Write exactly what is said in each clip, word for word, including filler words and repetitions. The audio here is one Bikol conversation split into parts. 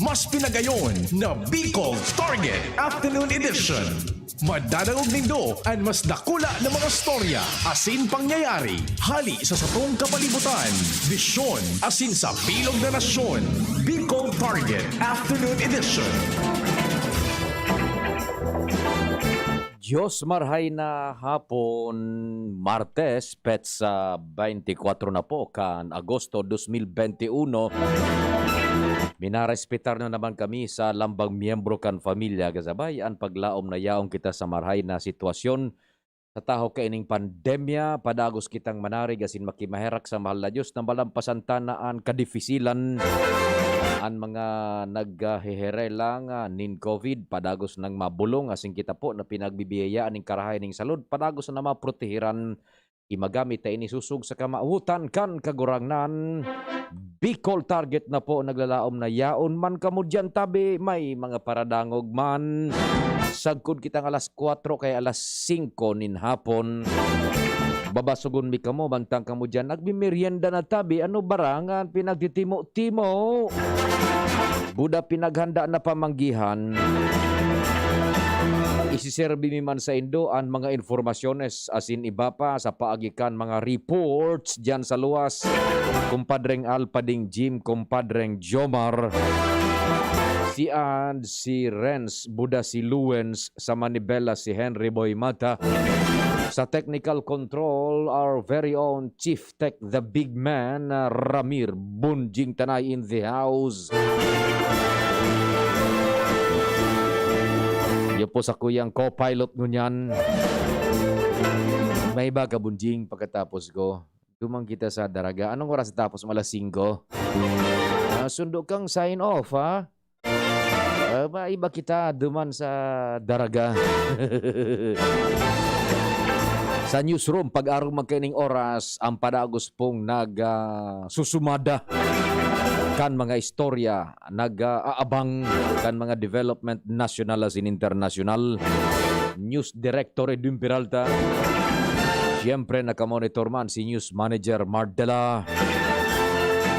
Mas pinagayon na Bicol Target Afternoon Edition. Madadangog nindo an mas dakula na mga storya asin pangyayari hali sa satong kapalibutan, bisyon asin sa bilog na nasyon. Bicol Target Afternoon Edition. Diyos marhay na hapon, Martes, petsa twenty-four na po kan Agosto dos mil benti uno. Minarespetar na naman kami sa lambang miyembro kan pamilya, kasabay an paglaom na yaon kita sa marhay na sitwasyon. Sa tahaw kaining pandemya, padagos kitang manarig asin makimaherak sa mahal na Dios na malampasan ta na an kadifisilan. An mga nagheherelang, ah, nin covid, padagos nang mabolong, asin kita po na pinagbibiyayaan nin karahay nin salud, padagos na maprotehiran. Imagamit ta ini sosog sa kamawotan kan Kagurangnan. Bicol Target na po naglalaom na yaon man kamo diyan, tabi, may mga paradangog man. Sagkod kitang alas kwatro kay alas singko nin hapon. Babasogon mi kamo, mantang kamo diyan nagmemeryenda na, tabi. Ano barangan, pinagtitimo-timo? Buda pinaghanda na pamanggihan. Isiserbi mi man saindo an mga informasyones asin iba pa sa paagi kan mga reports diyan sa luwas. Kumpadreng Al, Pading Jim, Kumpadreng Jomar, si Ann, si Renz, Buda si Luwens, sa manibela si Henry Boy Mata. Sa technical control, our very own Chief Tech, the big man, uh, Ramir Bunjing Tanay in the house. Iyo po sa kuyang co-pilot ngunyan. May iba ka, Bunjing, pagkatapos ko. Duman kita sa Daraga. Anong oras tapos mo? Alas singko? Ah, sundo kang sign off, ha? Ah, maiba kita duman sa Daraga. Sa newsroom, pag-arog man kaining oras, ang padagos pong nag, ah, susumada kan mga istorya, nag, ah, aabang kan mga development nasyonal asin internasyonal. News Director Edwin Peralta. Siyempre, nakamonitor man si News Manager Mardela.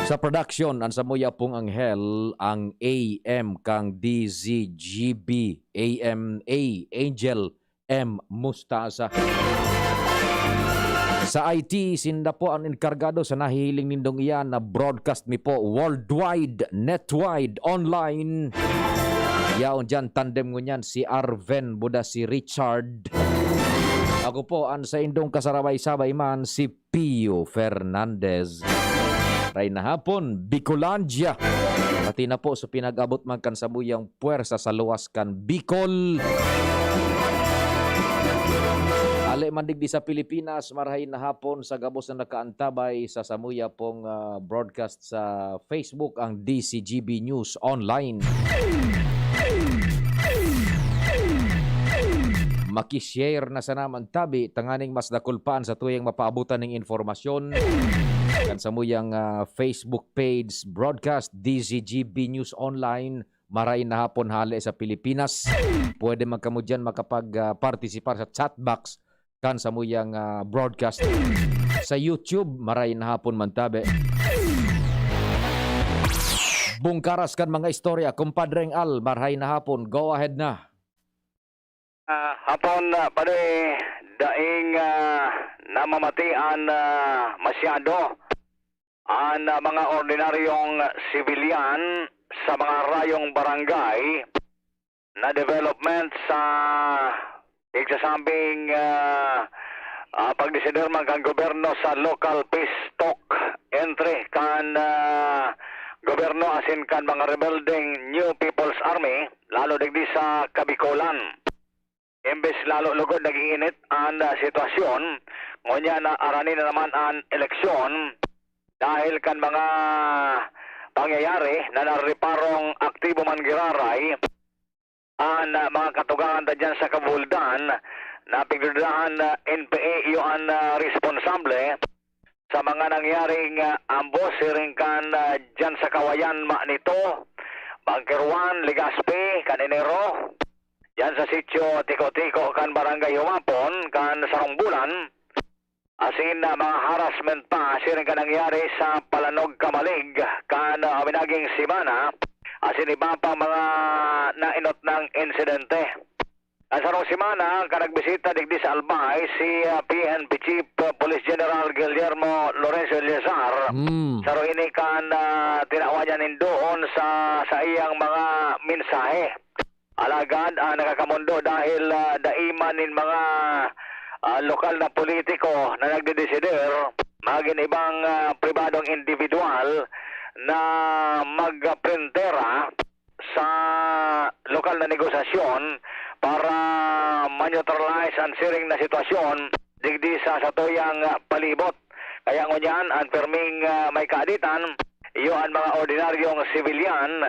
Sa production, ang samuya pong anghel, ang A M kang D Z G B, A M A, Angel M Mustasa. Sa I T, sinda po ang enkargado sa nahihiling nindong iyan na broadcast mi po worldwide, netwide, online. Yaon diyan, tandem ngunyan si Arven Buda, si Richard. Ako po, ang saindong kasarabay-sabay man, si Pio Fernandez. Maray na hapon, Bicolandia. Pati na po sa pinag-abot man kan samuyang puwersa sa luwas kan Bicol. Hale man digdi sa Pilipinas, maray na hapon sa gabos na nakaantabay sa samuya pong, ah, broadcast sa Facebook, ang D C G B News Online. Maki-share na sana man tabi, tanganing mas dakul pa an satuyang mapaabotan ning informasyon. Kan samuyang, ah, Facebook page, broadcast, D Z G B News Online, maray na hapon hale sa Pilipinas. Pwede man kamo diyan makapag, ah, partisipar sa chat box kan samuyang, ah, broadcast. Sa YouTube, maray na hapon man tabi. Bungkaras kan mga istorya, Kumpadreng Al, maray na hapon. Go ahead na. Ah, hapon, ah, pare, daing, ah, namamatian na masyado an, ah, mga ordinaryong sibilyan sa mga rayong barangay na development sa igsasabing, ah, ah, pagdesider man kan gobyerno sa local peace talk entre kan, ah, gobyerno asin kan mga rebeldeng New People's Army, lalo digdi sa Kabikolan. Imbes lalo lugod naging init an, ah, sitwasyon, ngunyan na arani na naman an eleksyon dahil kan mga pangyayari na nareparong aktibo man giraray an, ah, mga katugangan ta diyan sa Kabuldan na pigdudahan na N P A iyo an, ah, responsable sa mga nangyaring, ah, ambos siring kan, ah, diyan sa Kawayan, Manito, Bunker One, Legazpi, kan Enero, diyan sa sitio Tiko-Tiko kan Barangay Humapon kan sarong bulan, asin na mga harassment pa siring kan nangyari sa Palanog, Camalig kan, ah, minaging semana, asin iba pang mga naenot nang insidente. Sa sarong semana, kan nagbisita digdi sa Albay si, ah, P N P Chief, ah, Police General Guillermo Lorenzo Eleazar, Hmm. saro ini kan, ah, tinawan niya nin doon sa saiyang mga mensahe. Alagad, ah, nakakamondo dahil, ah, dai man nin mga, ah, lokal na politiko na nagdedesider, magin ibang, ah, pribadong indibidwal na magprentera sa lokal na negosasyon para ma-neutralize an siring na sitwasyon digdi sa satuyang, ah, palibot. Kaya ngunyan, an pirming, ah, may kaaditan, iyo an mga ordinaryong sibilyan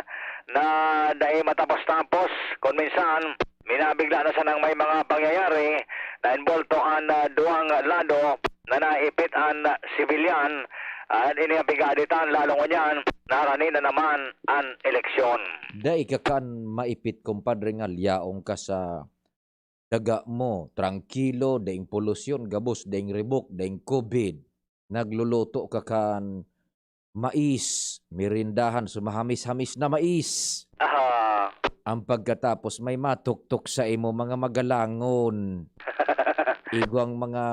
na dai matapos-tapos. Kun minsan, minabigla na sanang may mga pangyayari na inbolto an, ah, duwang lado na naipit an sibilyan. An ini ang pig-aaditan, lalo ngunyan, naharani na naman an eleksyon. Dai ka kan maipit, kumpadre, nga lyaong ka sa daga mo, trangkilo, daing polusyon, gabos, daing ribok, daing covid. Nagluluto ka kan mais, merindahan, so mahamis-hamis na mais. Aha. Ang pagkatapos, may matuktok sa imo mga magalangon. Igwang mga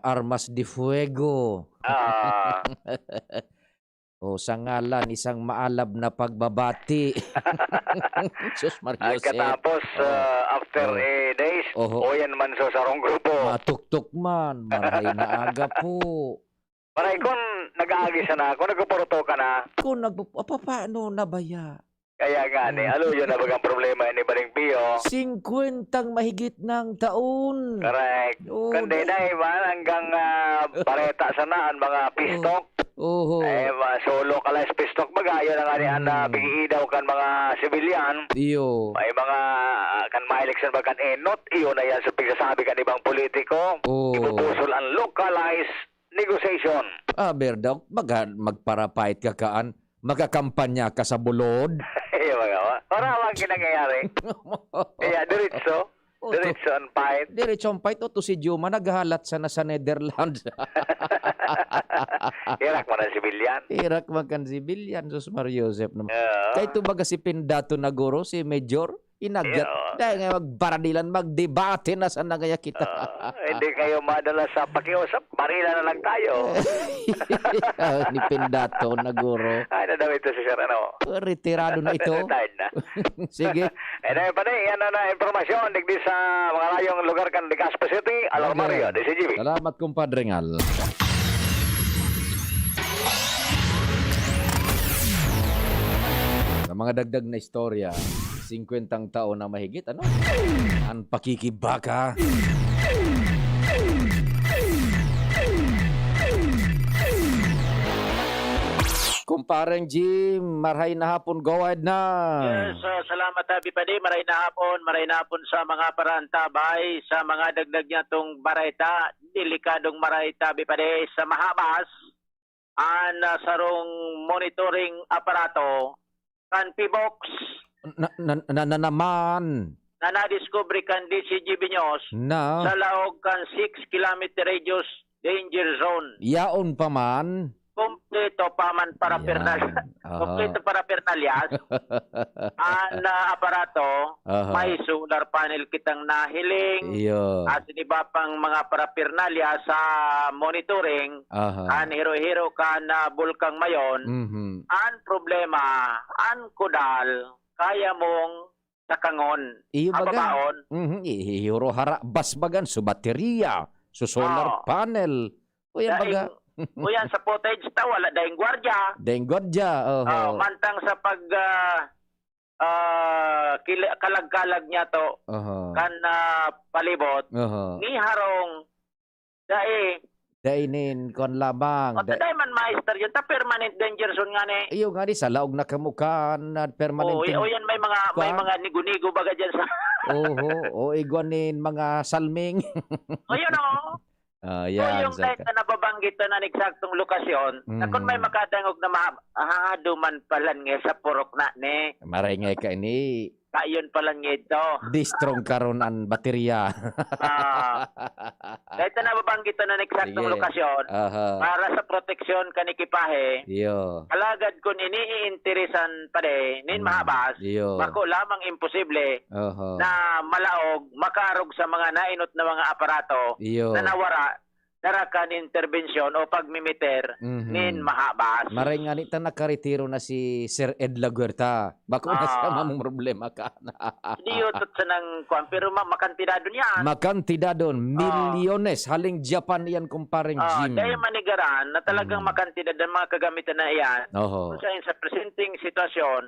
armas de fuego. Ah. O, sa ngalan isang maalab na pagbabati. Sus, Maria Ay, Joseph. Katapos, Oh. ah, after Oh. a days, Oho. o yan man sa sarong grupo. Matuktok man, marahay na aga po. Maray kun nag-aagi sana ako, nagpupuruto ka na. Kung nagpo-, apa, paano na baya? Kaya nga ni, Hmm. aluyon na bagang problema ni Baring Pio. Singkwentang mahigit nang taon. Correct. Oo, Kundi dai. na, iba, hanggang, ah, bareta sana ang mga pistok. Oho. Eh, ma-, so localized pistok baga, yun ang ani, ang, ah, Hmm. pag-iidaw kan mga sibilyan. Iyo. May mga, ah, kan mga eleksyon ba kan enot, iyon na yan sa pagsasabi kan ibang politiko. Oo. Ipupusol ang localized negotiation. Ah, Berdaw, maga-, magparapait ka kaan, magakampanya ka sa bulod. Iyo, mga wa-, para wag nangyayari. Kaya diretso, Oo, diretso ang fight. Diretso ang fight, o to si Juma naghahalat sana sa Netherlands. Irak mo na si Bilyan. Irak man kan si Bilyan, sus Mario Joseph naman. Oo. Kaya ito baga si Pindato na guro, si Major, Inagyat. Iyo. Dahil nga magbaradilan, magdebate na sana kaya kita. Ah, hindi kayo madala sa pakiusap, barila na lang tayo. Ah, ni Pindato na guro. Ay, na daw ito si Sir, ano? Retirado na ito. Retired na. Sige. Eh, dahil pa na, yan na, na impormasyon, digdi sa mga layong lugar kan Legazpi City, Alarmario, Okay. D C G B. Salamat, kumpadre Ngal. Sa mga dagdag na istorya, singkwentang taon na mahigit, ano? Ang pakikibaka. Kumpareng Jim, marhay na hapon, go ahead na. Yes, ah, salamat, Abi Padi. Maray na hapon, maray na hapon sa mga parantabay, sa mga dagdag niya tong bareta. Delikadong maray, Abi Padi, sa mahabas. An, ah, sarong monitoring aparato kan PHIVOLCS Na, na, na, na naman. na nadiskubre kan D C G B News Na. sa laog kan six kilometer radius danger zone. Yaon pa man. Kompleto pa man para Yan. pernal-, Aha. kompleto para pernalyas. An, ah, aparato, Aha. may solar panel kitang nahiling. Iyo. Asin iba pang mga paraphernalia sa monitoring Aha. kan hiro-hiro kan, ah, Bulkang Mayon. Mhm. An problema, an kudal, kaya mong takangon. Iyo baga. Ababaon. Mhm, ihihiro harabas bagan, so baterya, so solar Oo. panel. O yan Daing, baga. o yan sa footage ta, wala daing gwardya. Daing gwardya, oho. Oh, mantang sa pag, ah, ah, kila-, kalag-kalag niya to, Aha. kan, ah, palibot, Aha. ni harong, dai. Dai nin, kwan lamang, O, da- dai man maister yun, ta permanent danger zone nga ni. Iyo nga ni, sa laog na kamukan, na permanent Oo, y-, o yan, may mga, may kwan? mga nigo-nigo baga dyan sa Oho, o igwa nin mga salming. O, yun, oh. Ah, So, yan, yung sa time ka- na nababanggit na ng eksaktong lokasyon, na kung may Mm. makadangog na ma-, ah, duman palan nga sa purok na ni. Maray nga ka ini, Kayon pa lang ito. Di strong karon an baterya. Ah. Dahil ito nababanggit na eksaktong Sige. lokasyon, Aha. para sa proteksyon kan ekipahe, Iyo. alagad kun iniiinteresan pa de nin Mm. mahabas, Iyo. bako lamang imposible Oho. na malaog, makaarog sa mga nainot na mga aparato Iyo. na nawara dara kan interbensyon o pagmimiter Mhm. nin mahabas. Maray nga ni ta nakaretiro na si Sir Ed Laguerta. Bako na siya Ah. mamong problema ka. Di yun tot sa nang kwan, pero ma- makantidado niyan. Makantidadon, milyones. Haling Japan iyan, kumparing Ah, Jim. dahil manigaran na talagang Mm. makantidad ang mga kagamitan na iyan. Oho. Kung sa, sa presenteng sitwasyon,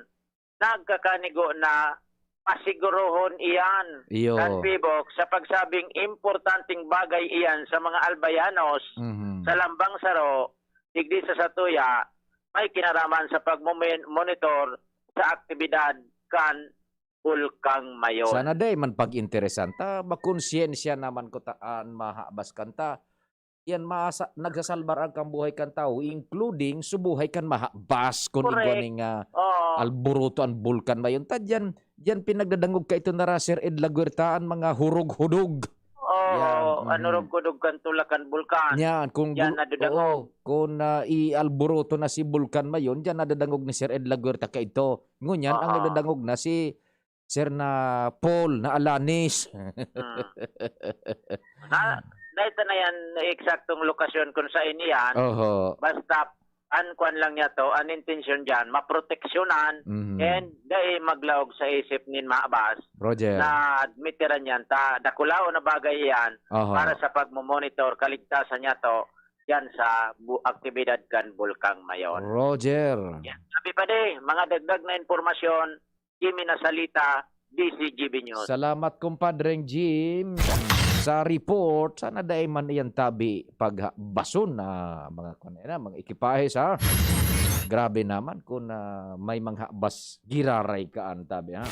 nagkakanigo na pasigurohon iyan Iyo. kan PHIVOLCS sa pagsabing importanteng bagay iyan sa mga Albayanos Mhm. sa Lambang Saro, digdi sa Satuya, may kinaraman sa pagmumonitor sa aktibidad kan Bulkang Mayon. Sana day man pag-interesan ta, makonsyensya naman ko ta an mahabas kanta. Yan, masa, nagsasalbar ang kambuhay kan tawo, including subuhay kan mahabas kun Correct. Igwa ning ah, Oo. alburuto an Bulkan Mayon. Ta dyan, dyan pinagdadangog ka ito nara Sir Ed Laguerta, an mga hurog-hudog. Oo, Yan, ano mhm. rog kudog kan tulakan bulkan. Yan, kung Yan, gul- nadadangog. Oo, kung ah, i-alburuto na si Bulkan Mayon, dyan nadadangog ni Sir Ed Laguerta kaito. Ngunyan, ang Oo. nadadangog na si Sir na Paul na Alanis. Hmm. Na, dahil na yan, eksaktong lokasyon kung saan yan, Oho. basta an kwan lang niya to, an intensyon dyan, maproteksyonan, Mhm. and dai maglaog sa isip nin mahabas Roger. na admitiran yan. Ta, dakulaon na bagay yan Oho. para sa pagmomonitor, kaligtasan niya to, yan sa bu- aktibidad kan Bulkang Mayon. Roger. Yan. Sabi pa di, mga dagdag na impormasyon, Jimmy Nasalita, D C G B News. Salamat, kumpadreng Jim, sa report. Sana dai man iyan tabi pagbason na mga, kuwan na, mga ekipahe sa. Grabe naman kung ah, may mga habas giraray ka an tabi, ha?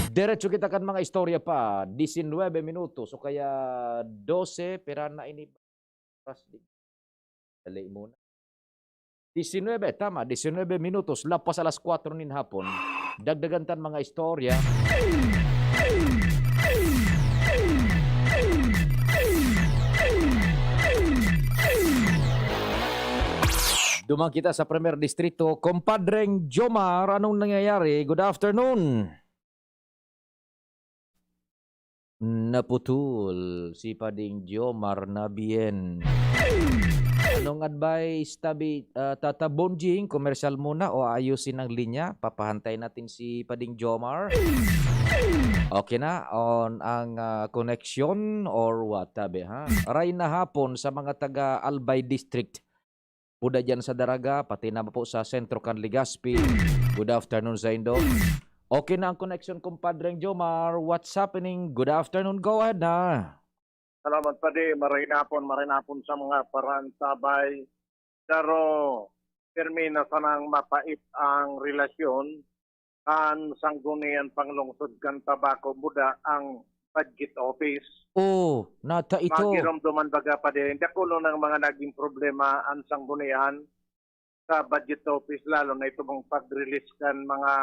Diretso kita kan mga istorya pa. Disinwebe minutos o kaya dose, pera na ini. Oras di. Dali muna. Disinwebe, tama, disinwebe minutos, lapas alas kwatro nin hapon. Dagdagan tan mga istorya. Duman kita sa Primer Distrito. Kumpadreng Jomar, anong nangyayari? Good afternoon. Naputol si Pading Jomar na bien. Anong advice, tabi, ah, Tata Bonjing? Komersyal muna o ayusin ang linya? Papahantay natin si Pading Jomar. Okay na, on ang ah, connection or what, tabi, ha? Aray na hapon sa mga taga Albay District. Buda dyan sa Daraga, pati na po sa sentro kan Legazpi. Good afternoon sa indo. Okay na ang connection, kumpadreng Jomar. What's happening? Good afternoon. Go ahead na. Salamat, Padi. Maray na hapon, maray na hapon sa mga paraantabay. Pero pirmi na sanang mapait ang relasyon kan Sanggunian Panglungsod kan Tabaco, buda ang Budget Office. Oh, nata ito. Magiromdoman baga pa din. Dakulo ng mga naging problema ang Sanggunian sa Budget Office, lalo na ito bang pag-release kan mga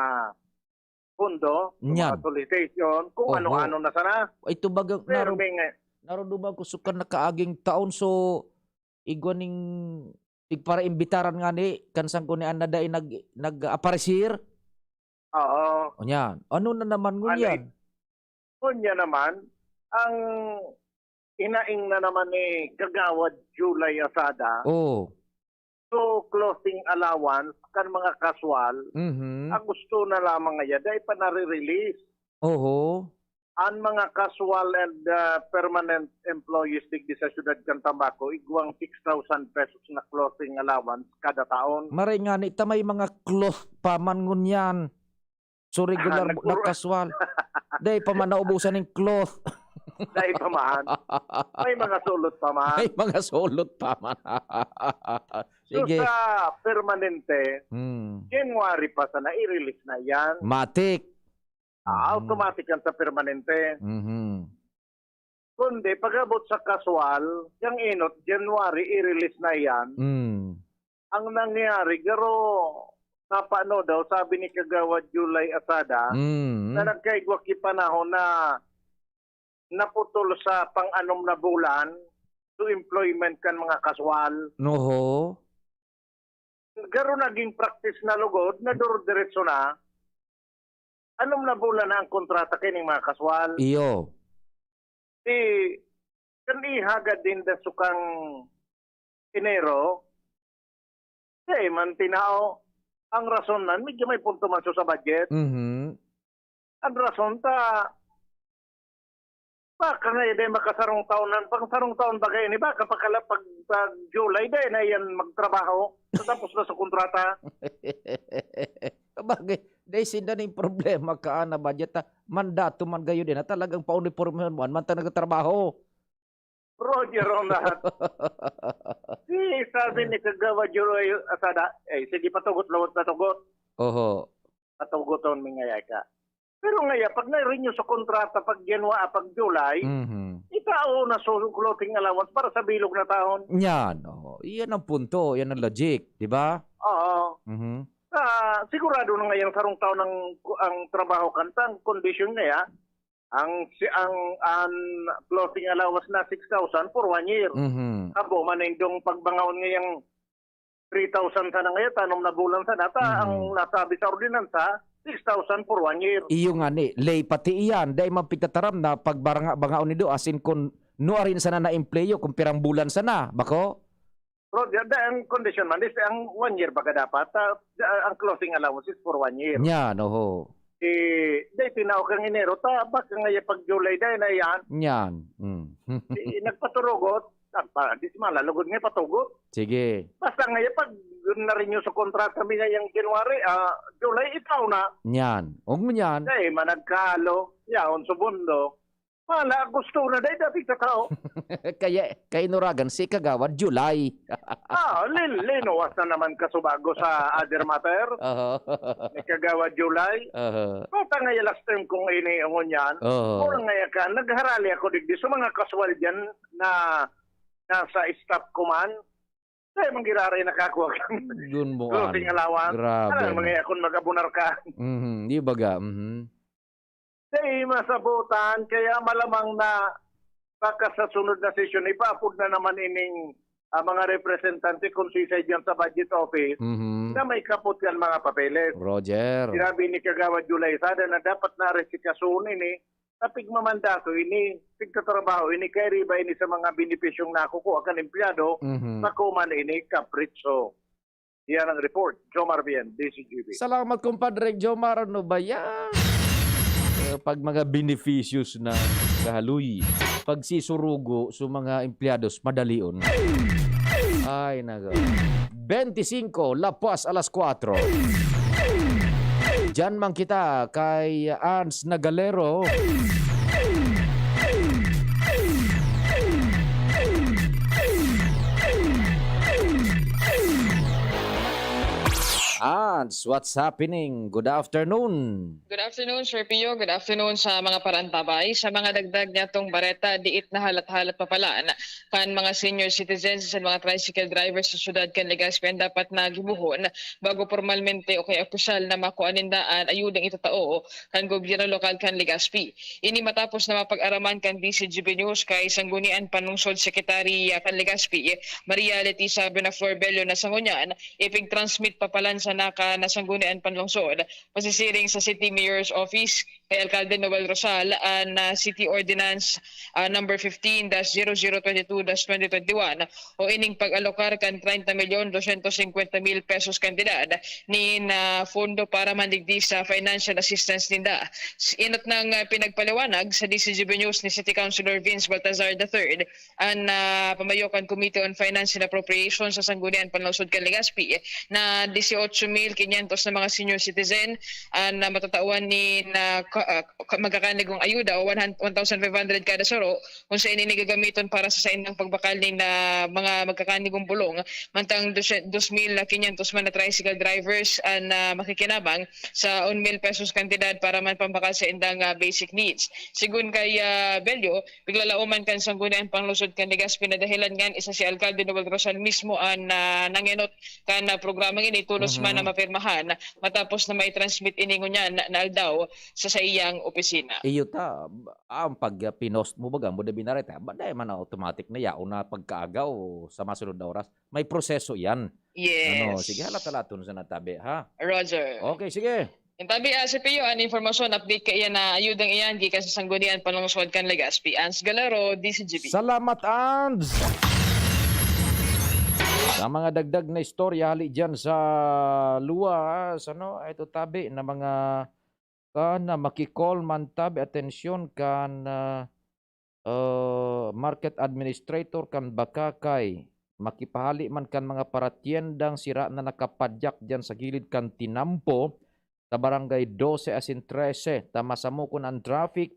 pondo, Nyan. mga solicitation, kung Oho. ano-ano na sana. Ito baga, Pero naro, may nga, naro duman ko sukan nakaaging taon, so igwa ning igpara imbitaran nga ni kan Sanggunian na dai nag nag-aparecer. Oo. O niyan. Ano na naman Ano ngunyan? Kunya naman, ang inaing na naman ni Kagawad July Asada, Oh. so closing allowance kan mga kaswal, Mhm. ang gusto na lamang nga dai pa nare-release. Oho. Ang mga casual and uh, permanent employees digdi sa siyudad kan Tambaco, igwang six thousand pesos na closing allowance kada taon. Maray nga ni ta may mga cloth pa man ngunyan. So regular Ah, na nagkuro- kaswal. Dai pa man naubusan ning cloth. Dahil pa man, may mga sulot pa man. May mga sulot pa man. So Sige. sa permanente, Hmm. January pa sana i-release na yan. Matik. Ah, Mhm. automatic yan sa permanente. Mhm. Kundi pag-abot sa kaswal, yung inot, January, i-release na yan. Mm. Ang nangyari, garo, Napano daw, sabi ni Kagawad July Asada, Mm. na nagkaigwa ki panahon na naputol sa pang-anom na bulan to employment kan mga kaswal. Oho. Garo naging practice na lugod, na duro-diretso na. Anom na bulan na ang kontrata kining mga kaswal. Iyo. Di, kan ihagad din da sukang Enero, di man tinao. Ang rason man, medyo may punto man siya sa budget. Mhm. Ang rason ta, baka nga, di makasarong taon nan, pang sarong taon bagay ini, baka pagkala-, pag, pag July, di na yan magtrabaho. Tapos na sa kontrata. Sabagay, dai sinda ning problema kaan na budget, ah. Mandato man gayo din, ah, talagang paunipormehon mo, man ta nagtatrabaho. Roger on that. Si, sabi ni Kagawad Juroy Asada, eh, sige, patugot, lawat na tugot. Oho. Patugoton mi ngaya ka. Pero ngaya, pag na-renew sa kontrata, pag January, pag July, Mhm. itao na so clothing allowance para sa bilog na taon. Yan, oho. Iyan ang punto, yan ang logic, di ba? Oo. Mhm. Ah, sigurado na ngayang sarong taon ang, ang trabaho kan, ang kondisyon ngaya, ang, si, ang, ang clothing allowance na six thousand for one year. Mhm. Abo, manindong pagbangaon ngayang three thousand sana ngaya, tanom na bulan sana. Ta, Mhm. ang nasabi sa ordinansa, six thousand for one year. Iyo nga ni, lay pati iyan, dai man pigtataram na pagbaranga-bangaon nindo, asin kun nuarin sana na empleyo, kung pirang bulan sana, bako? Bro, di, di, ang kondisyon man is ang one year baga dapat, ah, di, ah, ang clothing allowance is for one year. Yan, oho. Eh, di, tinao kang Enero, ta, baka nga yung pag July dahil na yan. Yan. Mm. Eh, nagpaturugot, ah, pa, di si malalugod nga patugot. Sige. Basta nga yung pag na-renew sa kontrata mi ngayang January, ah, July, itaw na. Yan. Og mo yan. Dahil managkalo, yaon subundo. Wala, gusto na dai dati sa tao. Kaya, kainuragan si Kagawad July. Ah, lin-, linuwas na naman kasubago sa other matter. Oho. Ni Kagawad July. Oho. Basta nga yung last term kong ini, ang ngunyan. Oho. Mura nga yan ka, nagharali ako digdi sa mga kaswal dyan na nasa staff ko man. Kaya manggiraray nakakuha kang Yun mo, clothing ano. Allowance. Grabe, Alam mo ano. nga, kung mag-abunar ka. Mhm, di baga, mhm. Di masabutan, kaya malamang na baka sa sunod na sesyon, ipaapod na naman ining, ah, mga representante kung sisay diyan sa budget office Mhm. na may kapot yan mga papeles. Roger. Sinabi ni Kagawad July Sada na dapat na resikasoon ini, sa pigmamandato ini, pigtatrabaho ini, kaya riba ini sa mga benepisyong nakukuha kan empleyado, Mhm. sa kuman ini, kapritso. Yan ang report. Jomar Bien, D C G B. Salamat, kumpadre Jomar. Ano ba yan? Eh, pag mga beneficios na kahaloy, pagsisurugo sa mga empleyados, madalion. Ay, nago. Bente singko, lapas alas kwatro. Diyan man kita kay Ans Nagalero. Ans, what's happening? Good afternoon. Good afternoon, Sir Pio. Good afternoon sa mga parantabay. Sa mga dagdag niyatong bareta, diit na halat-halat papalan kan mga senior citizens sa mga tricycle drivers sa syudad kan Legazpi ang dapat na gibuhon bago pormalmente o kaya opisyal na makua ninda an ayudang itatao kan gobyerno lokal kan Legazpi. Ini matapos na mapag-araman kan D C G B News kay Sanggunian Panlungsod Secretary, ah, kan Legazpi, Maria Letisa Benaflor Bello, na sa ngunyan, ipig-transmit papalan sana kan Sanggunian Panlungsod, pasisiring sa City Mayor's Office kay Alkalde Noel Rosal, an, ah, City Ordinance, ah, number fifteen dash zero zero twenty-two dash twenty twenty-one, o ining pag-alokar kan treinta milyon doscientos cincuenta mil pesos kantidad nin, ah, pondo para man digdi sa financial assistance ninda. S-, inot nang, ah, pinagpaliwanag sa D C G B News ni City Councilor Vince Baltazar the third, an, ah, pamayo kan Committee on Finance and Appropriations sa Sanggunian Panlungsod kan Legazpi, na dieciocho mil quinientos na mga senior citizen an, ah, matatawan nin, ah, pa, ah, ka-, magkakanigong ayuda o one hun-, one thousand five hundred kada saro, kung sa ini gagamiton para sa saindang pagbakal nin, ah, mga magkakanigong bulong, mantang dos-, dos mil quinientos man na tricycle drivers an, ah, makikinabang sa one mil pesos kantidad para man pambakal sa indang, ah, basic needs. Sigun kay, ah, Bello, piglalaoman kan Sangguniang Panglungsod kan Legazpi na dahilan ngan isa si Alkalde Noel Rosal mismo an, ah, nangenot kan, ah, programang ini tolos man na Mhm. mapirmahan matapos na mai-transmit ini ngunyan na, na aldaw sa saiyang opisina. Iyo ta, ang pag, ah, pinost mo baga, mo da binareta, ba, dai man automatic na yaon na pagkaagaw sa masunod na oras. May proseso iyan. Ano, Yes. sige, halat-halaton sana tabi, ha? Roger. Okay, sige. Ang tabi, ah, si Pio, an impormasyon, update kaiyan na ayudang iyan gikan sa Sanggunian Panlungsod kan Legazpi. Ans Galero, D C G B. Salamat, Ans! Sa mga dagdag na istorya, hali dyan sa luwas, ano, ito tabi na mga, kan, ah, makikol man tabi, atensyon kan, ah, ah, market administrator kan Bacacay, makipahali man kan mga paratyendang sira na nakapadyak diyan sa gilid kan tinampo sa Barangay Dose asin Trese, ta masamukon an traffic,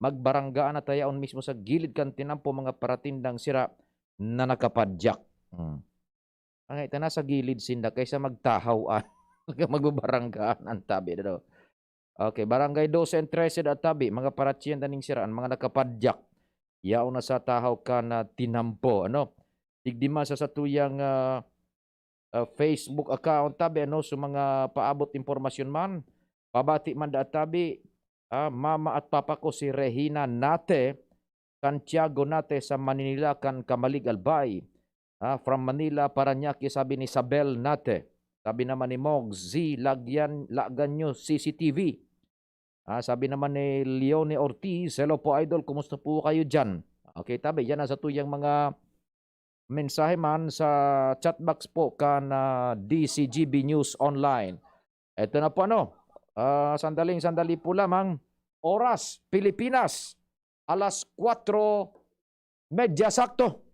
magbaranggaan na ta yaon mismo sa gilid kan tinampo mga paratindang sira na nakapadyak. Hmm. Angay ta nasa gilid sinda kaysa magtahaw an magbabaranggaan an tabi na daw. Okay, Barangay Dose and Trese da tabi, mga paratyenda ning sira, an mga nakapadyak. Yaon na sa tahaw kan, ah, tinampo, ano? Digdi man sa satuyang, ah, ah, Facebook account tabi, ano, sa mga paabot impormasyon man. Pabati man da tabi, ah, mama at papa ko si Regina Nate, Santiago Nate sa Manila kan Camalig Albay. Ah, from Manila, Parañaque, sabi ni Isabel Nate. Sabi naman ni Mog Z, lagyan, lagan nyo C C T V. Ah, sabi naman ni Leone Ortiz, "Hello po, Idol. Kumusta po kayo dyan?" Okay, tabi, yan ang satuyang mga mensahe man sa chat box po kan, ah, D C G B News Online. Eto na po, ano, ah, sandaling-sandali po lamang. Oras, Pilipinas, alas kwatro medya sakto.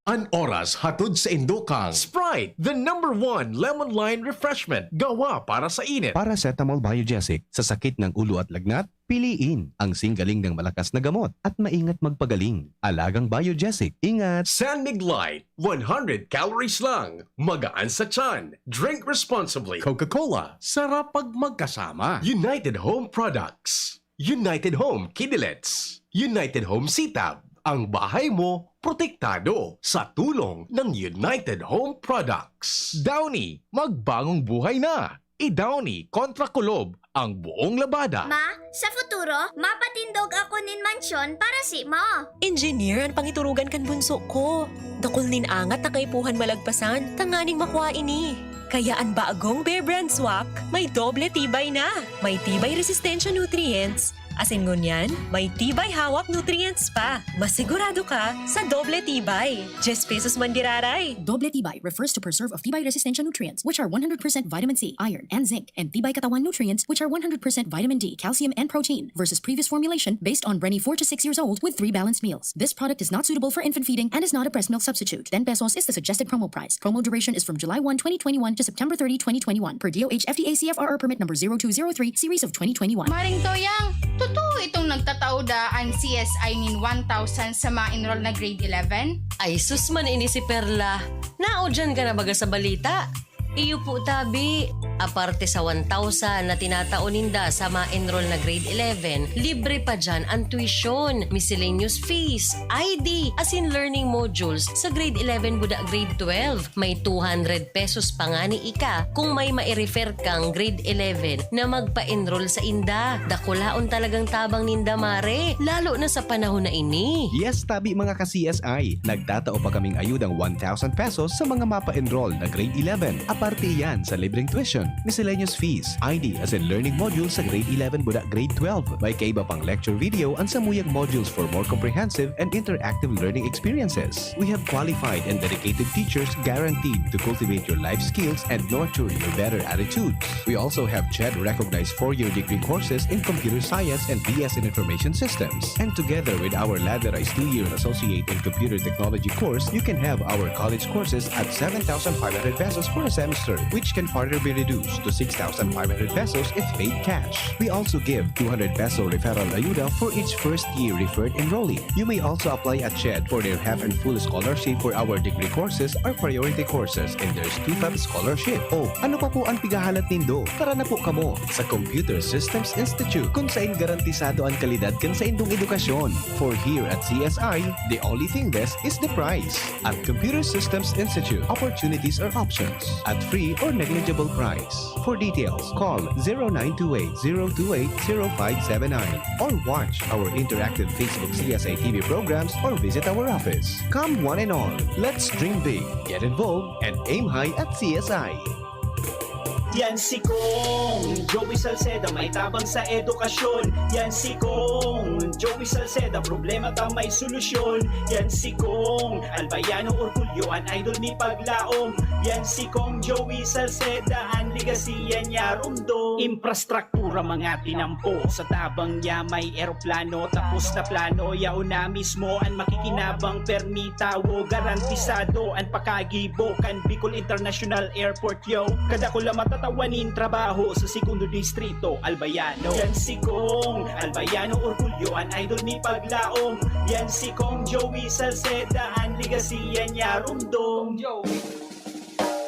An oras hatod sa indo kan Sprite, the number one lemon lime refreshment, gawa para sa init. Paracetamol Biogesic, sa sakit ng ulo at lagnat, piliin ang singgaling ng malakas na gamot at maingat magpagaling. Alagang Biogesic, ingat! San Mig Light, one hundred calories lang, magaan sa tiyan. Drink responsibly. Coca-Cola, sarap pag magkasama. United Home Products. United Home Kidilets. United Home Sitab. Ang bahay mo, protektado sa tulong ng United Home Products. Downy, magbagong buhay na. I-Downy kontra kulob ang buong labada. Ma, sa futuro, mapatindog ako nin mansyon para simo. Engineer an pangiturugan kan bunso ko. Dakul nin angat na kaipuhan malagpasan, tanganing makua ini. Kaya an bagong Bear Brand Swak may doble tibay na. May tibay resistensya nutrients, asin ngunyan, may tibay hawak nutrients pa. Masigurado ka sa doble tibay. Diyes pesos man giraray. Doble tibay refers to preserve of tibay resistensya nutrients, which are one hundred percent vitamin C, iron, and zinc, and tibay katawan nutrients, which are one hundred percent vitamin D, calcium, and protein, versus previous formulation based on Brenny four to six years old with three balanced meals. This product is not suitable for infant feeding and is not a breast milk substitute. Ten pesos is the suggested promo price. Promo duration is from July one, twenty twenty-one to September thirty, twenty twenty-one, per D O H F D A C F R R permit number zero two zero three, series of twenty twenty-one. Maring Toyang, totoo itong nagtatao da an C S I nin one thousand sa ma-enroll na grade eleven? Ay, sus man ini si Perla. Naudyan ka na baga sa balita? Iyo po, tabi. Aparte sa one thousand na tinatao ninda sa ma-enroll na grade eleven, libre pa dyan ang tuition, miscellaneous fees, I D, asin learning modules sa grade eleven buda grade twelve. May two hundred pesos pa ngani ika kung may mai-refer kang grade eleven na magpa-enroll sa inda. Dakulaon talagang tabang ninda, mare, lalo na sa panahon na ini. Yes, tabi, mga ka-C S I. Nagtatao pa kaming ayudang one thousand pesos sa mga mapa-enroll na grade eleven. Aparte iyan sa libreng tuition, miscellaneous fees, I D asin learning modules sa grade eleven buda grade twelve. May kaiba pang lecture video an samuyang modules for more comprehensive and interactive learning experiences. We have qualified and dedicated teachers guaranteed to cultivate your life skills and nurture your better attitudes. We also have CHED recognized four-year degree courses in computer science and B S in information systems. And together with our ladderized two-year associate in computer technology course, you can have our college courses at seven thousand five hundred pesos for a semester. registered, which can further be reduced to six thousand five hundred pesos if paid cash. We also give two hundred peso referral ayuda for each first year referred enrollee. You may also apply at SHED for their half and full scholarship for our degree courses or priority courses, and there's two F A P scholarship. Oh, ano pa po ang pighahalat nindo? Tara na po kamo sa Computer Systems Institute, kung sain garantisado ang kalidad kan saindong edukasyon. For here at C S I, the only thing best is the price. At Computer Systems Institute, opportunities are options at free or negligible price. For details, call zero nine two eight zero two eight zero five seven nine or watch our interactive Facebook C S I T V programs or visit our office. Come one and all, let's dream big, get involved, and aim high at C S I. Yan si Kong Joey Salceda, may tabang sa edukasyon. Yan si Kong Joey Salceda, problema ta may solusyon. Yan si Kong Albayano Orgulyo, an idol ni paglaom. Yan si Kong Joey Salceda, an legacy yan niya rumdom. Infrastruktura mga tinampo, sa tabang niya may eroplano. Tapos na plano, yaon na mismo an makikinabang. Permi tawo, garantisado an pakagibo kan Bicol International Airport. Yo, kadakula matatawa nin trabaho sa segundo distrito, Albayano. Yan si Kong Albayano Orgulyo, an idol ni paglaom. Yan si Kong Joey Salceda, an legacy yan niya rumdom.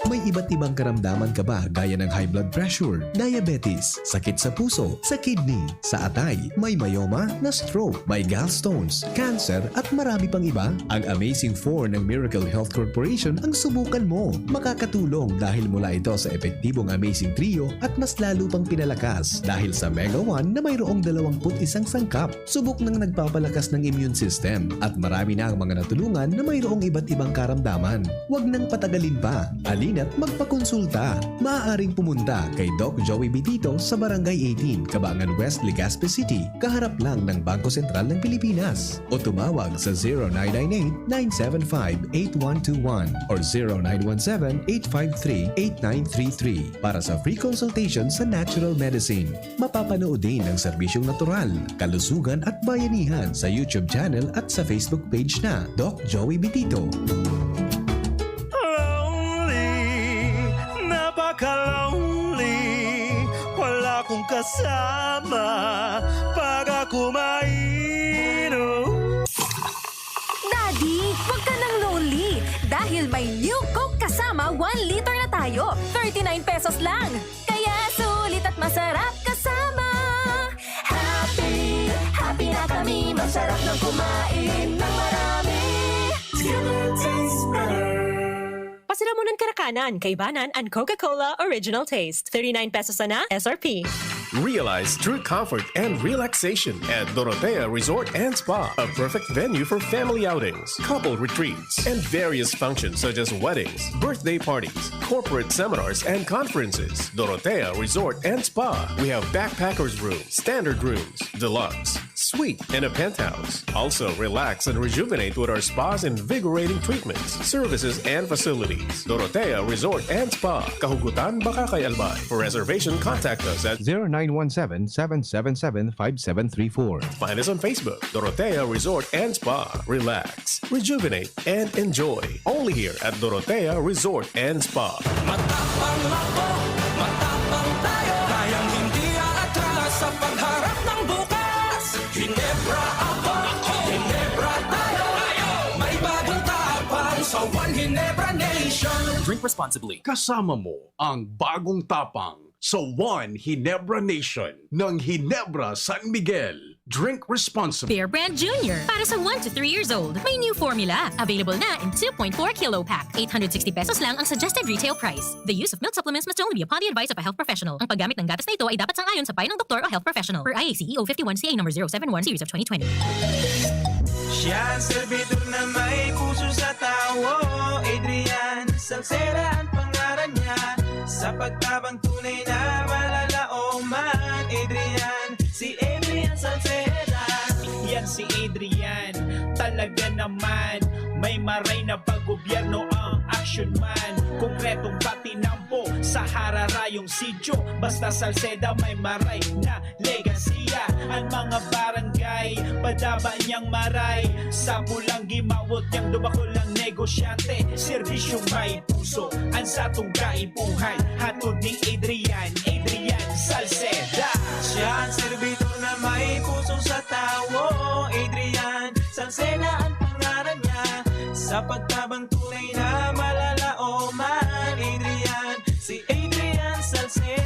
May iba't ibang karamdaman ka ba gaya ng high blood pressure, diabetes, sakit sa puso, sa kidney, sa atay, may myoma, na stroke, may gallstones, cancer at marami pang iba? Ang Amazing four ng Miracle Health Corporation ang subukan mo. Makakatulong dahil mula ito sa epektibong Amazing Trio at mas lalo pang pinalakas dahil sa Mega one na mayroong dalawang put isang sangkap. Subok nang nagpapalakas ng immune system at marami na ang mga natulungan na mayroong iba't ibang karamdaman. Huwag nang patagalin pa. Halina't magpakonsulta. Maaaring pumunta kay Doc Joey Bitito sa Barangay eighteen, Kabangan West, Legazpi City, kaharap lang ng Bangko Sentral ng Pilipinas. O tumawag sa zero nine nine eight, nine seven five, eight one two one or zero nine one seven, eight five three, eight nine three three para sa free consultation sa natural medicine. Mapapanood din ang serbisyong natural, kalusugan at bayanihan sa YouTube channel at sa Facebook page na Doc Joey Bitito. Lonely, napaka-lonely. Wala kong kasama pag ako mainom. Daddy, wag ka nang lonely dahil may New Coke kasama one liter na tayo. Thirty-nine pesos lang. Kaya sulit at masarap kasama. Happy, happy na kami. Masarap ng kumain ng marami. Skin tastes better. Pasiramunan Karakanan, Kaibanan and Coca-Cola Original Taste. Thirty-nine pesos sana, S R P. Realize true comfort and relaxation at Dorotea Resort and Spa, a perfect venue for family outings, couple retreats, and various functions such as weddings, birthday parties, corporate seminars, and conferences. Dorotea Resort and Spa. We have backpackers room, standard rooms, deluxe, suite, and a penthouse. Also, relax and rejuvenate with our spa's invigorating treatments, services, and facilities. Dorotea Resort and Spa, Kahugutan, Bacacay, Albay. For reservation, contact us at zero nine one seven, seven seven seven, five seven three four. Find us on Facebook, Dorotea Resort and Spa. Relax, rejuvenate, and enjoy. Only here at Dorotea Resort and Spa. Matapang ako, matapang tayo. Kayang hindi aatras sa pagharap ng bukas. Ginebra ako, Ginebra tayo. May bagong tapang sa One Ginebra Nation. Drink responsibly. Kasama mo ang bagong tapang sa One Ginebra Nation ng Ginebra San Miguel. Drink responsibly. Bear Brand Junior. Para sa one to three years old, may new formula. Available na in two point four kilo pack. Eight hundred sixty pesos lang ang suggested retail price. The use of milk supplements must only be upon the advice of a health professional. Ang paggamit ng gatas na ito ay dapat sang-ayon sa payo ng doktor o health professional. Per I A C E O fifty-one C A number zero seven one series of twenty twenty. Siya ang servidor na may puso sa tawo. Adrian Salceda ang pangalan niya. Sa pagtabang tunay na malalaoman. Adrian, si Adrian Salceda. Yan si Adrian, talaga naman. May maray na paggobyerno ang action man. Konkretong patinampo sa hararayong sityo. Basta Salceda may maray na legasiya. Ang mga barangay, Taba niyang maray, sa pulang gimawot niyang dumakol ang negosyante. Serbisyong may puso, ang satong kaipuhan. Hatod ni Adrian, Adrian Salceda. Siya ang servidor na may puso sa tawo. Adrian Salceda ang pangalan niya. Sa pagtabang tunay na malalaoman. Adrian, si Adrian Salceda.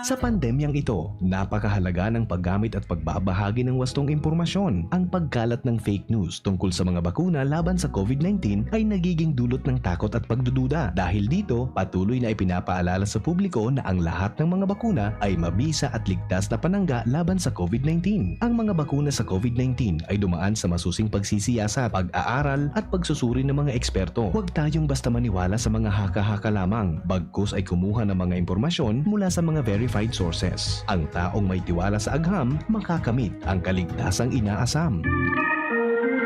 Sa pandemyang ito, napakahalaga ng paggamit at pagbabahagi ng wastong impormasyon. Ang pagkalat ng fake news tungkol sa mga bakuna laban sa COVID nineteen ay nagiging dulot ng takot at pagdududa. Dahil dito, patuloy na ipinapaalala sa publiko na ang lahat ng mga bakuna ay mabisa at ligtas na panangga laban sa COVID nineteen. Ang mga bakuna sa COVID nineteen ay dumaan sa masusing pagsisiyasat, pag-aaral, at pagsusuri ng mga eksperto. Huwag tayong basta maniwala sa mga haka-haka lamang, bagkus ay kumuha ng mga impormasyon mula sa mga verified sources. Ang taong may tiwala sa agham, makakamit ang kaligtasang inaasam.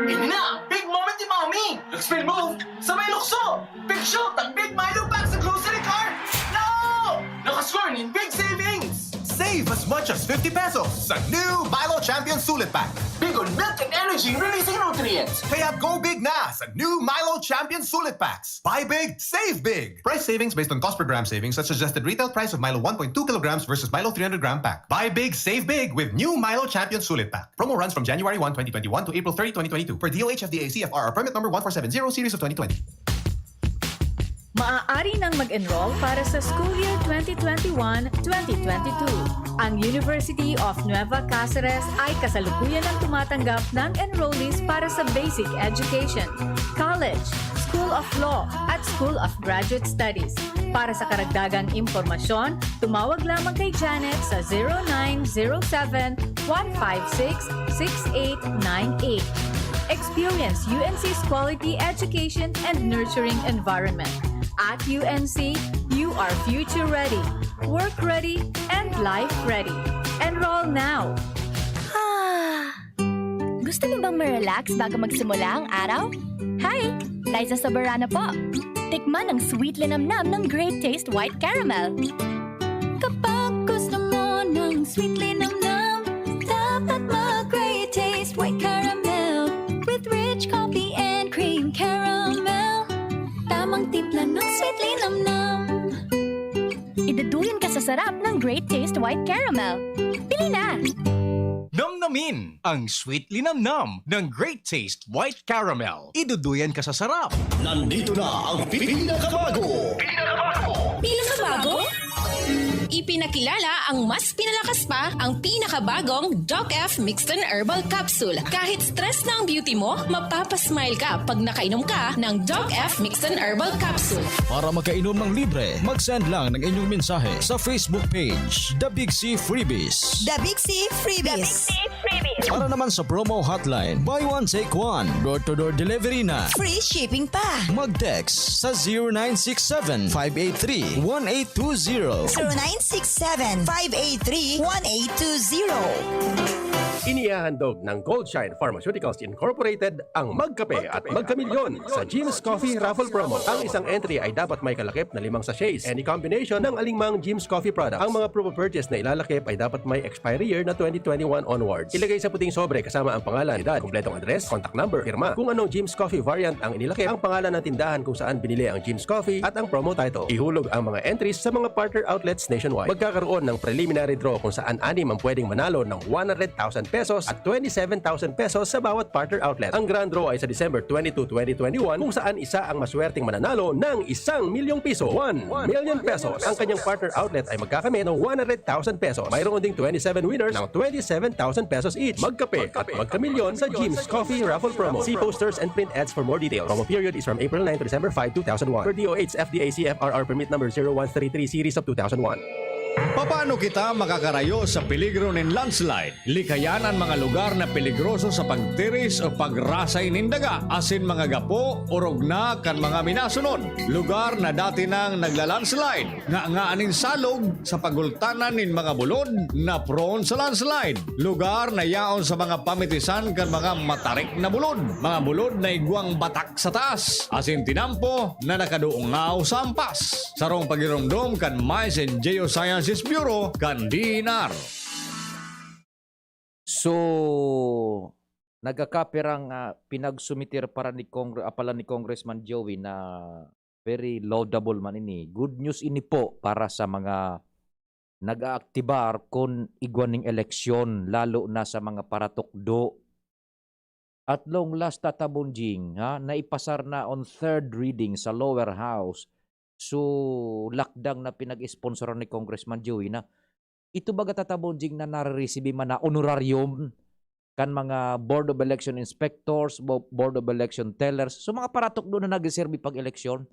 Ini na ang big moment ni Mommy! Nag-spin move sa may lukso! Big shoot ang Big Milo Pack sa grocery cart! No! Nakascore nin big savings! Save as much as fifty pesos sa new Milo Champion Sulit Pack. Big on milk and energy releasing nutrients. Kaya go big na sa new Milo Champion Sulit Packs. Buy big, save big. Price savings based on cost per gram savings at suggested retail price of Milo one point two kilograms versus Milo three hundred gram pack. Buy big, save big with new Milo Champion Sulit Pack. Promo runs from January one, twenty twenty-one to April thirty, twenty twenty-two, per D O H F D A C F R R permit number one four seven zero series of twenty twenty. Maaari nang mag-enroll para sa school year twenty twenty-one, twenty twenty-two. Ang University of Nueva Caceres ay kasalukuyan ang tumatanggap ng enrollees para sa basic education, college, School of Law, at School of Graduate Studies. Para sa karagdagang impormasyon, tumawag lamang kay Janet sa zero nine zero seven, one five six, six eight nine eight. Experience U N C's quality education and nurturing environment. At U N C, you are future ready, work ready, and life ready. Enroll now! Gusto mo bang ma-relax bago magsimula ang araw? Hi! Liza Soberano po. Tikman ang sweet linamnam ng Great Taste White Caramel. Kapag gusto mo ng sweet linamnam, dapat mag-Great Taste White Caramel with rich coffee and cream caramel. Tamang timpla ng sweet linamnam. Iduduyan ka sa sarap ng Great Taste White Caramel. Bili na! Namnamin ang sweet linamnam ng Great Taste White Caramel. Iduduyan ka sa sarap. Nandito na ang pinakabago. Pinakabago? Ipinakilala ang mas pinalakas pa ang pinakabagong Doc F Mixed and Herbal Capsule. Kahit stress na ang beauty mo, mapapasmile ka pag nakainom ka ng Doc F Mixed and Herbal Capsule. Para makainom ng libre, mag-send lang ng inyong mensahe sa Facebook page, The Big C Freebies. The Big C Freebies. Para naman sa promo hotline, buy one take one, door-to-door delivery na. Free shipping pa. Mag-text sa zero nine six seven, five eight three, one eight two zero. zero nine six seven, five eight three, one eight two zero. Inihahandog ng Goldshine Pharmaceuticals Incorporated ang Magkape at Magkamilyon sa Jim's Coffee Raffle Promo. Ang isang entry ay dapat may kalakip na limang sachets, any combination ng alingmang Jim's Coffee product. Ang mga proof of purchase na ilalakip ay dapat may expiry year na twenty twenty-one onwards. Ilagay sa puting sobre kasama ang pangalan, edad, kompletong address, contact number, pirma. Kung anong Jim's Coffee variant ang inilakip, ang pangalan ng tindahan kung saan binili ang Jim's Coffee at ang promo title. Ihulog ang mga entries sa mga partner outlets nationwide. Magkakaroon ng preliminary draw kung saan anim ang pwedeng manalo ng one hundred thousand pesos at twenty-seven thousand pesos sa bawat partner outlet. Ang grand draw ay sa December twenty-two, twenty twenty-one, kung saan isa ang maswerteng mananalo ng isang milyong piso, one million pesos. Ang kanyang partner outlet ay magkakamit ng one hundred thousand pesos. Mayroon ding twenty-seven winners ng twenty-seven thousand pesos each. Magkape at magkamilyon sa Jim's Coffee Raffle Promo. See posters and print ads for more details. Promo period is from April nine to December five, two thousand one. Per D O H F D A C F R R permit number zero one three three series of two thousand one. Paano kita makakarayo sa peligro nin landslide? Likayan an mga lugar na peligroso sa pagtiris o pagrasay nin daga, asin mga gapo, orog na kan mga minasunod. Lugar na dati nang nagla-landslide, nganga nin salog sa pagultanan nin mga bulod na prone sa landslide. Lugar na yaon sa mga pamitisan kan mga matarik na bulod, mga bulod na igwang batak sa taas, asin tinampo na nakadungaw sa ampas. Sarong pagiromdom kan Mines and Geosciences Bureau kan D E N R. So, nagkakapirang, ah, pinagsumiter para ni Congre-, ah, pala ni Congressman Joey na very laudable man ini. Good news ini po para sa mga nag-aaktibar kun igwa ning eleksyon, lalo na sa mga paratukdo. At long last, Tata Bonjing, ha, naipasar na on third reading sa lower house. So, lakdang na pinag-sponsoran ni Congressman Joey na ito baga, Tata Bonjing, na nare-receive man na honorarium kan mga Board of Election Inspectors, bo-, Board of Election Tellers, so mga paratukdo na nagserbi pag-eleksyon,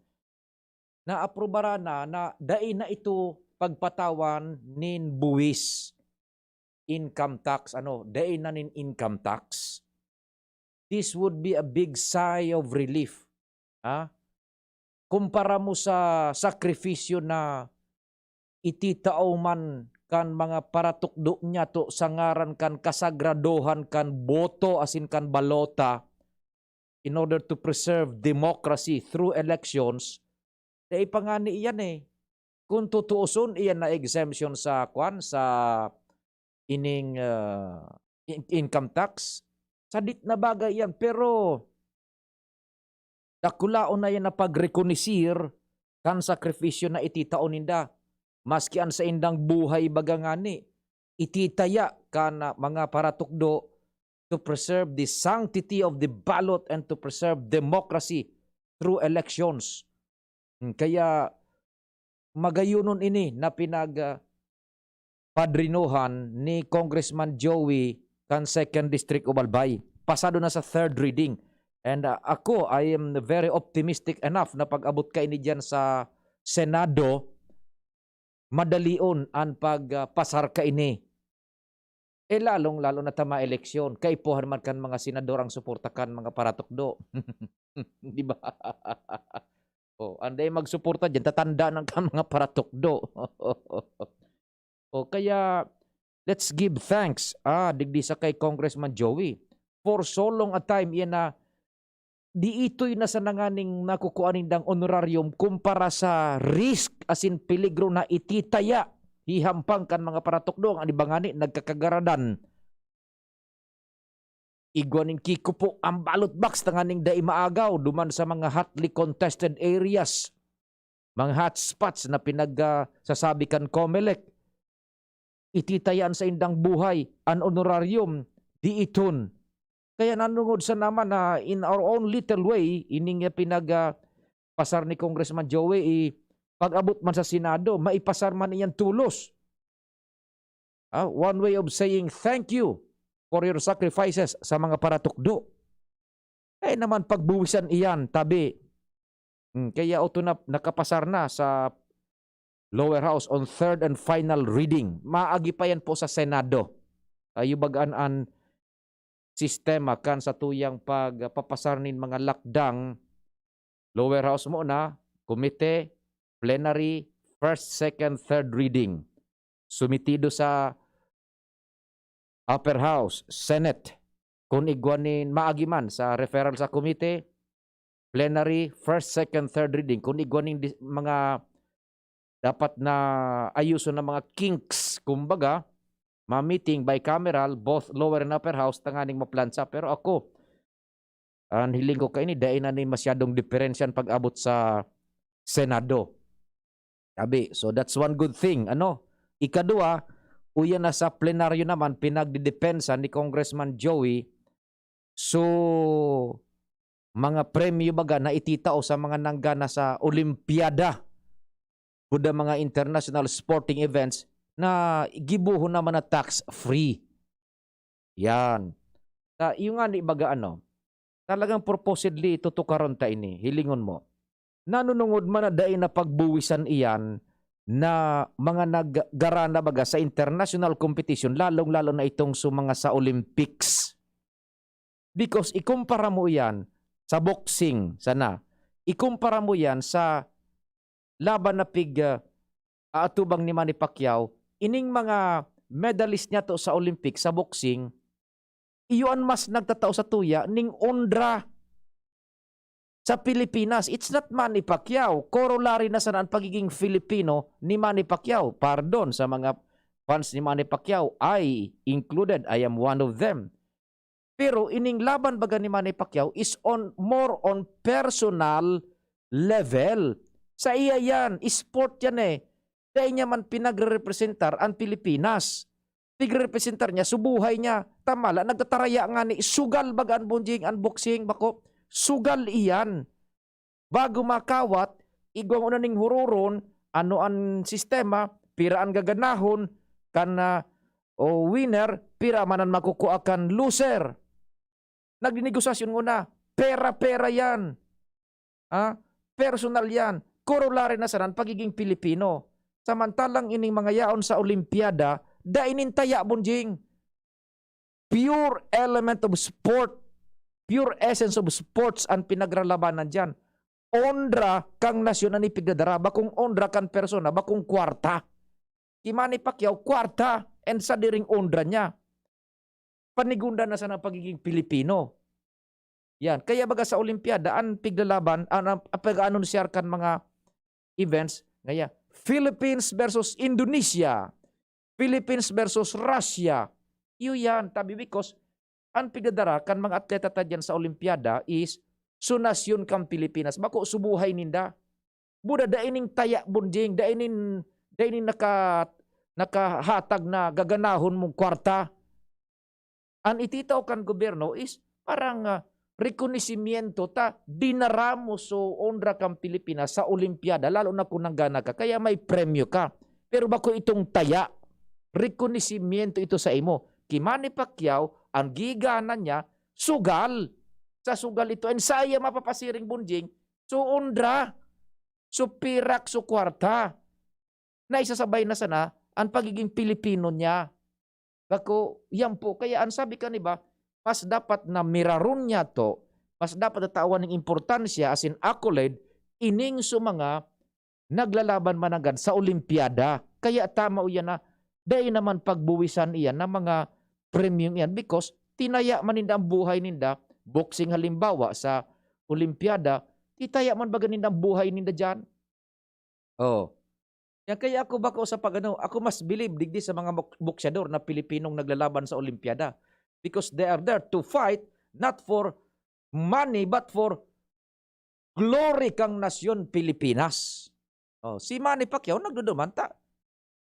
naaprubaran na, na dai na ito pagpatawan nin buwis, income tax, ano, dai na nin income tax. This would be a big sigh of relief. Ha? Kumpara mo sa sakripisyo na ititao man kan mga paratukdo niyato sa ngaran kan kasagradohan kan boto asin kan balota in order to preserve democracy through elections, dai pa ngani iyan eh. Kung tutuoson, iyan na exemption sa kwan, sa ining, ah, in-, income tax. Sadit na bagay iyan, pero dakulaon na iyan na pagrekonisir kan sakripisyo na ititao ninda. Maski an saindang buhay baga ngani, ititaya kan, ah, mga paratukdo to preserve the sanctity of the ballot and to preserve democracy through elections. Hmm, kaya magayonon ini na pinag, ah, padrinohan ni Congressman Joey kan Second District of Albay. Pasado na sa third reading. And, ah, ako, I am very optimistic enough na pag-abot kaini diyan sa Senado, madalion an pag, ah, pasar kaini. Eh, lalong-lalo na ta maeleksyon, kaipuhan man kan mga senador ang suporta kan mga paratukdo. Di ba? Oh, anday magsuporta diyan, tatanda na kan mga paratukdo. Oh, kaya, let's give thanks, ah, digdi sa kay Congressman Joey. For so long a time, iyan na, di itoy na sana nganing nakukuha nindang honorarium kumpara sa risk asin peligro na ititaya, hihampang kan mga paratukdo, ang iba ngani nagkakagaradan. Igwa nin kikupo ang ballot box tanganing dai maagaw duman sa mga hotly contested areas, mga hotspots na pinag, ah, sasabi kan Comelec. Ititaya an saindang buhay, an honorarium, di iton. Kaya nanungod sana man na in our own little way, ining, ah, pinag, ah, pasar ni Congressman Joey, i-, pag-abot man sa Senado, maipasar man iyan tolos. Ah, one way of saying thank you for your sacrifices sa mga paratukdo. Ay naman, pagbuwisan iyan, tabi. Hmm, kaya oto na, nakapasar na sa lower house on third and final reading. Maagi pa yan po sa Senado. Kayo bagaan an sistema kan satuyang pagpapasar nin mga lakdang, lower house muna, komite, plenary, first, second, third reading. Sumitido sa upper house, Senate, kun igwa nin maagi man sa referral sa komite, plenary, first, second, third reading, kun igwa nin dis-, mga dapat na ayuson na mga kinks, kumbaga, ma-meeting bicameral, both lower and upper house, tanganing maplansa. Pero ako, an hiling ko kaini, dai na ni masyadong diferensya an pag-abot sa Senado. Tabi. So, that's one good thing. Ano? Ikadua, uya na sa plenaryo naman, pinagdidepensa ni Congressman Joey. So, mga premyo baga na ititao sa mga nanggana sa Olimpiada, kuda mga international sporting events na gibohon naman na tax-free. Yan. Ta-, yung nga ni baga ano, talagang purposely tutukaron ta ini, hilingon mo. Nanunungod man na dai na pagbuwisan iyan na mga naggarana baga sa international competition, lalong-lalo na itong sa mga sa Olympics. Because ikumpara mo iyan sa boxing, sana. Ikumpara mo iyan sa laban na pig, ah, aatubang ni Manny Pacquiao, ining mga medalist niyato sa Olympic, sa boxing, iyo an mas nagtatao sa tuya ning onra sa Pilipinas. It's not Manny Pacquiao. Corollary na sana an pagiging Filipino ni Manny Pacquiao. Pardon sa mga fans ni Manny Pacquiao. I included. I am one of them. Pero ining laban baga ni Manny Pacquiao is on, more on personal level. Sa iya yan, sport yan eh. Dai niya man pinagrerepresentar an Pilipinas. Pigrerepresentar niya so buhay niya. Tama la, nagtataraya ngani, sugal baga an bunjing, an boxing, bako. Sugal iyan. Bago makawat, igwang una ning huroron, ano an sistema, pira an gaganahon, kan, ah, o winner, pira man an makukua kan loser. Nagninegosasyon nguna, pera-pera yan. Ha? Personal yan. Corollary na sana an pagiging Pilipino. Samantalang ining mga yaon sa Olimpiada, dai nin taya, bunjing. Pure element of sport, pure essence of sports an pinagralabanan diyan. Onra kan nasyon an ipigdadara, bakong onra kan persona, bakong kwarta. Ki Manny Pacquiao, kwarta, and sadiring onra niya. Panigundan na sana an pagiging Pilipino. Yan. Kaya baga sa Olimpiada, an piglalaban, an, an, an pag-aanunsyar kan mga events, ngaya, Philippines versus Indonesia, Philippines versus Russia. Iyo yan, tabi, because an pigdadara kan mga atleta ta diyan sa Olimpiada is so nasyon kan Pilipinas, bako so buhay ninda. Buda, dai ning taya, bunjing, dai nin, dai nin naka-, nakahatag na gaganahon mong kwarta. An ititao kan gobyerno is parang, ah, rekonisimiento ta, dinara mo so onra kan Pilipinas sa Olimpiada, lalo na kung nanggana ka, kaya may premyo ka. Pero bako itong taya, rekonisimiento ito sa imo. Ki Manny Pacquiao, ang gigana niya, sugal. Sa sugal ito, and sa iya mapapasiring, bunjing, so onra, so pirak, so kwarta. Na isasabay na sana an pagiging Pilipino niya. Bako, yan po. Kaya an sabi kan iba, mas dapat na miraron niya to, mas dapat na tawan ning importansya, as in accolade, ining so mga naglalaban mananggad sa Olimpiada. Kaya tama iyan na dai naman pagbuwisan iyan na mga premyong iyan, because tinaya man ninda ang buhay ninda, boxing halimbawa, sa Olimpiada, titaya man baga ninda ang buhay ninda diyan. Oh. Yan kaya ako bako sa pag-ano, ako mas bilib digdi sa mga bok-, boksyador na Pilipinong naglalaban sa Olimpiada, because they are there to fight not for money but for glory kang nasyon Pilipinas. Oh, si Manny Pacquiao nagduduman ta.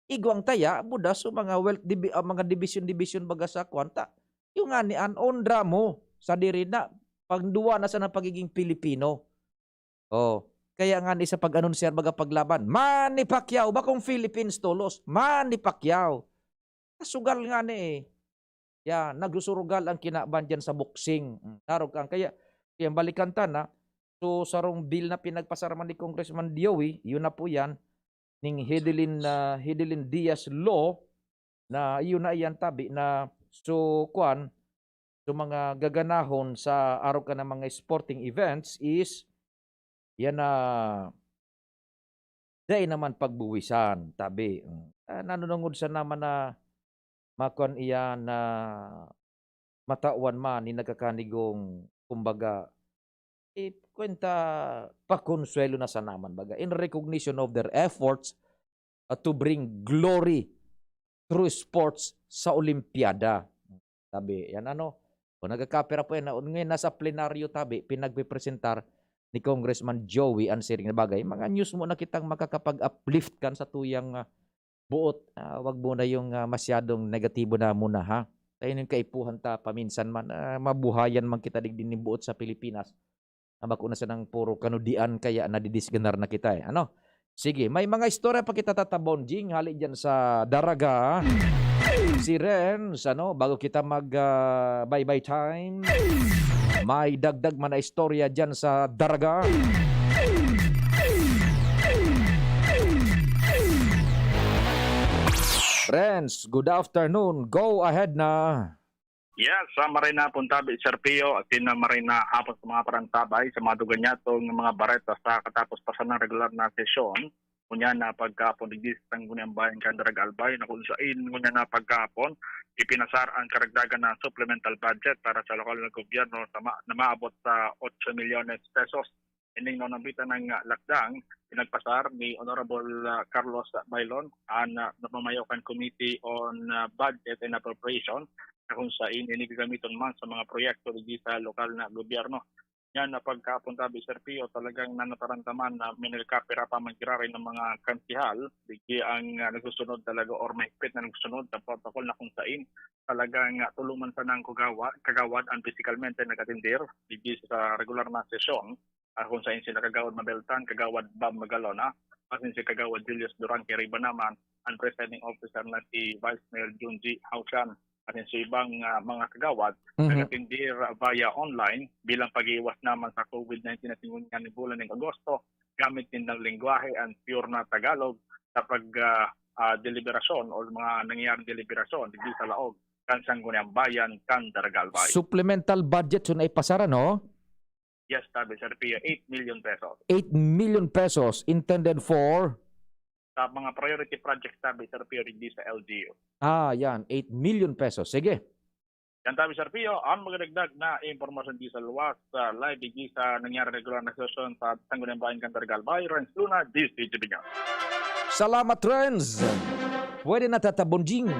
Igwang taya, buda so mga wealth dibi-, ah, mga dibisyon-dibisyon baga sa kwan ta. Yung nga ni an onra mo, sadiri na, pagduwa na sa pagiging Pilipino. Oh, kaya nga ni sa pag-anunsyar baga paglaban, Manny Pacquiao, bakong Philippines tolos, Manny Pacquiao. Kasugal nga ni eh. Ya, nagsusurugal ang kinaban diyan sa boxing. Mm, narog kang kaya, kaya balikan ta na. So, sarong bill na pinagpasar man ni Congressman Joey, yun na po yan, ning Hidelin, ah, Hidelin Diaz Law, na yun na iyan tabi na so, kwan, so mga gaganahon sa arog kan mga sporting events is yan na dai naman pagbuwisan, tabi. Mm. Ah, nanunungod sa naman na makwan iyan na matawan man ni nagkakanigong, kumbaga, eh, kwenta pakonsuelo na sa naman, baga, in recognition of their efforts, ah, to bring glory through sports sa Olimpiada. Tabi, yan ano, o nagkakapira po yan, na, ngayon nasa plenaryo tabi, pinagpipresentar ni Congressman Joey ang siring na bagay. Mga news mo na kitang makakapag-uplift kan sa tuyang, ah, buot. Ah, wag mo na yung, ah, masyadong negatibo na muna, ha? Tayo yung kaipuhan ta, paminsan man, ah, mabuhayan man kita digdi ning buot sa Pilipinas. Ang bako na sanang puro kanudian, kaya nadidisganar na kita eh. Ano? Sige, may mga istorya pa kita tatabon, Jing, hali dyan sa Daraga. Si Renz, ano, bago kita mag, ah, bye-bye time, may dagdag man na istorya dyan sa Daraga. Renz, good afternoon. Go ahead na. Yes, sa maray na hapon tabi, Sir Pio, at din na maray na hapon sa mga parantabay, sa mga duganyato ng mga bareta sa katapos pa sana ng regular na sesyon. Kunya na pagkapon, digdi sa Sangguniang Bayan kan Daraga Albay, na kung sain, kunya na pagkapon, ipinasar ang karagdagan na supplemental budget para sa lokal na gobyerno sa ma-, na maabot sa otso milyones pesos. Ining nanambitan ng, ah, lakdang, pinagpasar ni Honorable, ah, Carlos Bailon, ang, ah, namamayo kan Committee on, ah, Budget and Appropriation, na kung sain ini gagamiton man sa mga proyekto digdi sa lokal na gobyerno. Yan na pagkapon tabi, Sir Pio, talagang nanatarantaman na minalkapira pa man giraray ng mga kansihal, digdi ang, ah, nagsusunod talaga or mahigpit na nagsusunod sa protocol na kung sain talagang, ah, tulo man sanang kagawa-, kagawad ang pisikalmente nag-atendir digdi sa regular na sesyon, ah, kung sain sila Kagawad Mabel Tan, Kagawad Bob Magalona, asin si Kagawad Julius Duranque Riba naman, ang presiding officer na si Vice Mayor Junji Haushan, asin sa ibang, ah, mga kagawad, Mhm. nag-atendir via online bilang pag-iwas naman sa COVID nineteen na singunyan ni bulan ng Agosto, gamit nindang lengguwahe ang pure na Tagalog sa pag, ah, ah, deliberasyon o mga nangyayaring deliberasyon digdi sa laog kan Sangguniang Bayan kan Daragalbay. Supplemental budget so naipasara, no? Yes, tabi, Sir Pio, eight million pesos. Eight million pesos intended for? Sa mga priority projects, tabi, Sir Pio, digdi sa L G U. Ah, yan, eight million pesos. Sige. Yan, tabi, Sir Pio, ang magdagdag na impormasyon di sa luwas, sa live digdi sa nangyari regular na sesyon sa Sangguniang Bayan kan Daragalbay, Renz Luna, D C G B News. Salamat, Renz. Pwede na, Tata Bonjing.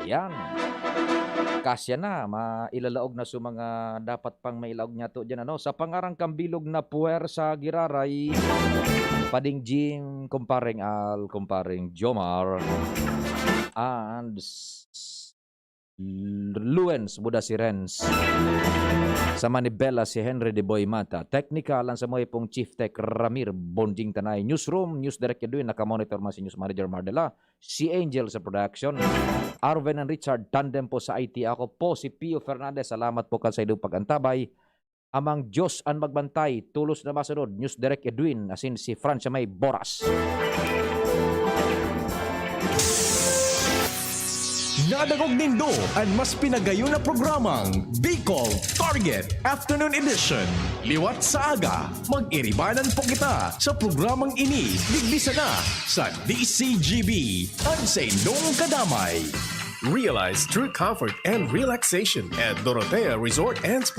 Yan. Kasya na, mailalaog na sa mga dapat pang mailaog niya to dyan, ano. Sa pangarang kambilog na puwersa giraray, Pading Jim, Kumpareng Al, Kumpareng Jomar, and s-, s-, Luens, Buda si Renz. Sa Manibela, si Henry de Boy Mata. Technical, ang sa mga pong Chief Tech, Ramir Bonjing Tanay. Newsroom, News Direct Edwin, nakamonitor man si News Manager Mardela. Si Angel sa production. Arven and Richard, tandem po sa I T. Ako po si Pio Fernandez. Salamat po kan sa inyong pag-antabay. Amang Diyos an magbantay. Tulos na masunod. News Direct Edwin, asin si Francia May Boras. Nadangog nindo an mas pinagayon na programang Bicol Target Afternoon Edition. Liwat sa aga, mag-iribanan po kita sa programang ini. Digdi sana sa D C G B, an sa indong kadamay. Realize true comfort and relaxation at Dorotea Resort and Spa.